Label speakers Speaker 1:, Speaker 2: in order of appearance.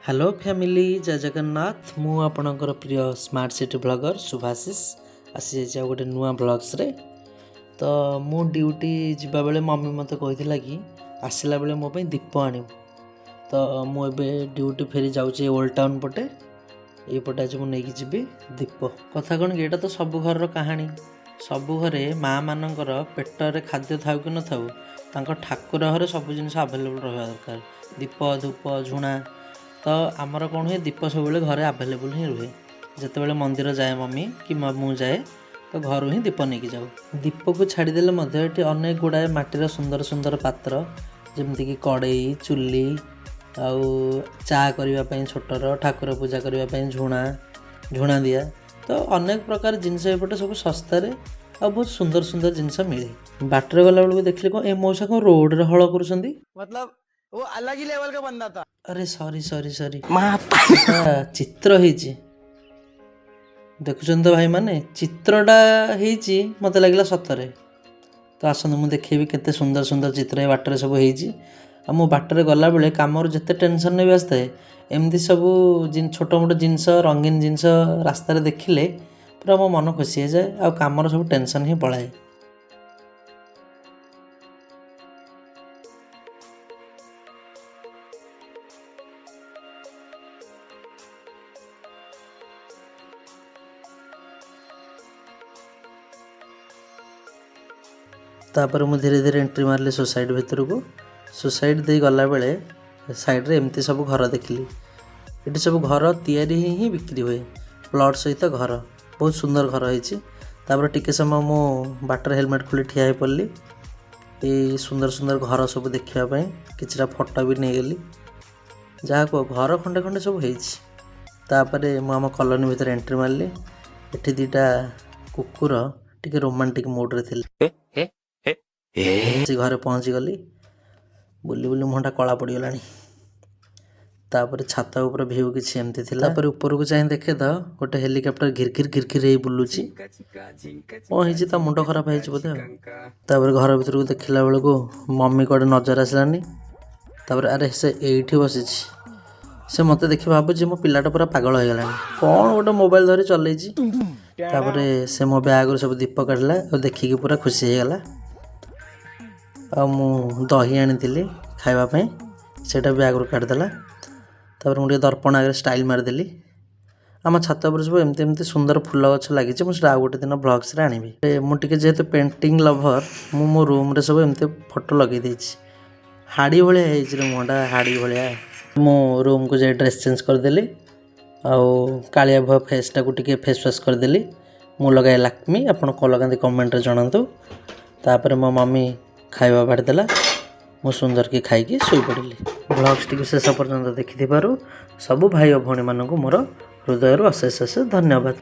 Speaker 1: Hello family, ଜୟ ଜଗନ୍ନାଥ। ମୁଁ ଆପଣଙ୍କର ପ୍ରିୟ smart city blogger Subhashish ଆସିଯାଇଛି ଆଉ ଗୋଟେ ନୂଆ ବ୍ଲଗ୍ସରେ। ତ ମୁଁ ଡ୍ୟୁଟି ଯିବାବେଳେ ମମି ମୋତେ କହିଥିଲା କି ଆସିଲା ବେଳେ ମୋ ପାଇଁ ଦୀପ ଆଣିବୁ। ତ ମୁଁ ଏବେ ଡ୍ୟୁଟି ଫେରି ଯାଉଛି ଓଲ୍ଡ ଟାଉନ୍ ପଟେ। ଏଇପଟେ ଆଜି ମୁଁ ନେଇକି ଯିବି ଦୀପ। କଥା କ'ଣ କି, ଏଇଟା ତ ସବୁ ଘରର କାହାଣୀ। ସବୁ ଘରେ ମାଆ ମାନଙ୍କର ପେଟରେ ଖାଦ୍ୟ ଥାଉ କି ନଥାଉ, ତାଙ୍କ ଠାକୁର ଘରେ ସବୁ ଜିନିଷ ଆଭେଲେବୁଲ୍ ରହିବା ଦରକାର, ଦୀପ, ଧୂପ, ଝୁଣା। ତ ଆମର କ'ଣ ହୁଏ, ଦୀପ ସବୁବେଳେ ଘରେ ଆଭେଲେବୁଲ୍ ହିଁ ରୁହେ। ଯେତେବେଳେ ମନ୍ଦିର ଯାଏ ମମି କିମ୍ବା ମୁଁ ଯାଏ, ତ ଘରୁ ହିଁ ଦୀପ ନେଇକି ଯାଉ। ଦୀପକୁ ଛାଡ଼ିଦେଲେ ମଧ୍ୟ ଏଠି ଅନେକ ଗୁଡ଼ାଏ ମାଟିର ସୁନ୍ଦର ସୁନ୍ଦର ପାତ୍ର, ଯେମିତିକି କଡ଼େଇ, ଚୁଲି ଆଉ ଚା କରିବା ପାଇଁ ଛୋଟର, ଠାକୁର ପୂଜା କରିବା ପାଇଁ ଝୁଣା, ଝୁଣା ଦିଆ, ତ ଅନେକ ପ୍ରକାର ଜିନିଷ ଏପଟେ ସବୁ ଶସ୍ତାରେ ଆଉ ବହୁତ ସୁନ୍ଦର ସୁନ୍ଦର ଜିନିଷ ମିଳେ। ବାଟରେ ଗଲାବେଳକୁ ଦେଖିଲି କ'ଣ, ଏ ମଉସା କ'ଣ ରୋଡ଼ରେ ହଳ କରୁଛନ୍ତି?
Speaker 2: मतलब वो अलग ही लेवल का बंदा था।
Speaker 1: ଆରେ ସରି ସରି ସରି, ଚିତ୍ର ହେଇଛି। ଦେଖୁଛନ୍ତି ତ ଭାଇମାନେ, ଚିତ୍ରଟା ହେଇଛି, ମୋତେ ଲାଗିଲା ସତରେ। ତ ଆସନ୍ତୁ, ମୁଁ ଦେଖେଇବି କେତେ ସୁନ୍ଦର ସୁନ୍ଦର ଚିତ୍ର ଏ ବାଟରେ ସବୁ ହେଇଛି। ଆଉ ମୁଁ ବାଟରେ ଗଲାବେଳେ କାମର ଯେତେ ଟେନସନ୍ ବି ଆସିଥାଏ, ଏମିତି ସବୁ ଛୋଟ ମୋଟ ଜିନିଷ, ରଙ୍ଗୀନ ଜିନିଷ ରାସ୍ତାରେ ଦେଖିଲେ ପୁରା ମୋ ମନ ଖୁସି ହେଇଯାଏ ଆଉ କାମର ସବୁ ଟେନସନ୍ ହିଁ ପଳାଏ। ତାପରେ ମୁଁ ଧୀରେ ଧୀରେ ଏଣ୍ଟ୍ରି ମାରିଲି ସୋସାଇଟି ଭିତରକୁ। ସୋସାଇଟି ଦେଇ ଗଲାବେଳେ ସାଇଡ଼୍ରେ ଏମିତି ସବୁ ଘର ଦେଖିଲି। ଏଠି ସବୁ ଘର ତିଆରି ହିଁ ବିକ୍ରି ହୁଏ, ପ୍ଲଟ୍ ସହିତ ଘର। ବହୁତ ସୁନ୍ଦର ଘର ହେଇଛି। ତାପରେ ଟିକେ ସମୟ ମୁଁ ବାଟରେ ହେଲମେଟ୍ ଖୋଲି ଠିଆ ହେଇ ପଡ଼ିଲି ଏଇ ସୁନ୍ଦର ସୁନ୍ଦର ଘର ସବୁ ଦେଖିବା ପାଇଁ। କିଛିଟା ଫଟୋ ବି ନେଇଗଲି। ଯାହା କୁହ, ଘର ଖଣ୍ଡେ ଖଣ୍ଡେ ସବୁ ହେଇଛି। ତାପରେ ମୁଁ ଆମ କଲୋନୀ ଭିତରେ ଏଣ୍ଟ୍ରି ମାରିଲି। ଏଠି ଦୁଇଟା କୁକୁର ଟିକେ ରୋମାଣ୍ଟିକ୍ ମୁଡ଼୍ରେ ଥିଲେ। ସେ ଘରେ ପହଞ୍ଚିଗଲି। ବୁଲି ବୁଲି ମୁହଁଟା କଳା ପଡ଼ିଗଲାଣି। ତାପରେ ଛାତ ଉପର ଭିଉ କିଛି ଏମିତି ଥିଲା। ତାପରେ ଉପରକୁ ଚାହିଁ ଦେଖେ ତ ଗୋଟେ ହେଲିକପ୍ଟର ଘିର ଘିର ଘିର ଘିର ହେଇ ବୁଲୁଛି। କ'ଣ ହେଇଛି, ତା ମୁଣ୍ଡ ଖରାପ ହେଇଛି ବୋଧେ ଆଉ। ତାପରେ ଘର ଭିତରକୁ ଦେଖିଲା ବେଳକୁ ମମି କୁଆଡ଼େ ନଜର ଆସିଲାନି। ତାପରେ ଆରେ, ସେ ଏଇଠି ବସିଛି। ସେ ମୋତେ ଦେଖି ଭାବୁଛି ମୋ ପିଲାଟା ପୁରା ପାଗଳ ହେଇଗଲାଣି, କ'ଣ ଗୋଟେ ମୋବାଇଲ ଧରି ଚଲେଇଛି। ତାପରେ ସେ ମୋ ବ୍ୟାଗରୁ ସବୁ ଦୀପ କାଢ଼ିଲା ଆଉ ଦେଖିକି ପୁରା ଖୁସି ହେଇଗଲା। ଆଉ ମୁଁ ଦହି ଆଣିଥିଲି ଖାଇବା ପାଇଁ, ସେଇଟା ବ୍ୟାଗରୁ କାଢ଼ିଦେଲା। ତାପରେ ମୁଁ ଟିକେ ଦର୍ପଣ ଆଗରେ ଷ୍ଟାଇଲ୍ ମାରିଦେଲି। ଆମ ଛାତ ଉପରେ ସବୁ ଏମିତି ଏମିତି ସୁନ୍ଦର ଫୁଲ ଗଛ ଲାଗିଛି। ମୁଁ ସେଇଟା ଆଉ ଗୋଟେ ଦିନ ବ୍ଲଗ୍ସରେ ଆଣିବି। ମୁଁ ଟିକେ ଯେହେତୁ ପେଣ୍ଟିଂ ଲଭର୍, ମୁଁ ମୋ ରୁମ୍ରେ ସବୁ ଏମିତି ଫଟୋ ଲଗେଇ ଦେଇଛି। ହାଡ଼ି ଭଳିଆ ହେଇଛି ରେ ମୁହଁଟା, ହାଡ଼ି ଭଳିଆ। ମୁଁ ରୁମ୍କୁ ଯାଇ ଡ୍ରେସ୍ ଚେଞ୍ଜ କରିଦେଲି ଆଉ କାଳିଆ ଭୁଆ ଫେସ୍ଟାକୁ ଟିକେ ଫେସ୍ ୱାଶ୍ କରିଦେଲି। ମୁଁ ଲଗାଏ ଲାକ୍ମି, ଆପଣ କ'ଣ ଲଗାନ୍ତି କମେଣ୍ଟରେ ଜଣାନ୍ତୁ। ତାପରେ ମୋ ମମି ଖାଇବା ବାଢ଼ିଦେଲା, ମୁଁ ସୁନ୍ଦରକି ଖାଇକି ଶୋଇପଡ଼ିଲି। ବ୍ଲଗ୍ସଟିକୁ ଶେଷ ପର୍ଯ୍ୟନ୍ତ ଦେଖିଥିବାରୁ ସବୁ ଭାଇ ଓ ଭଉଣୀମାନଙ୍କୁ ମୋର ହୃଦୟରୁ ଅଶେଷ ଅଶେଷ ଧନ୍ୟବାଦ।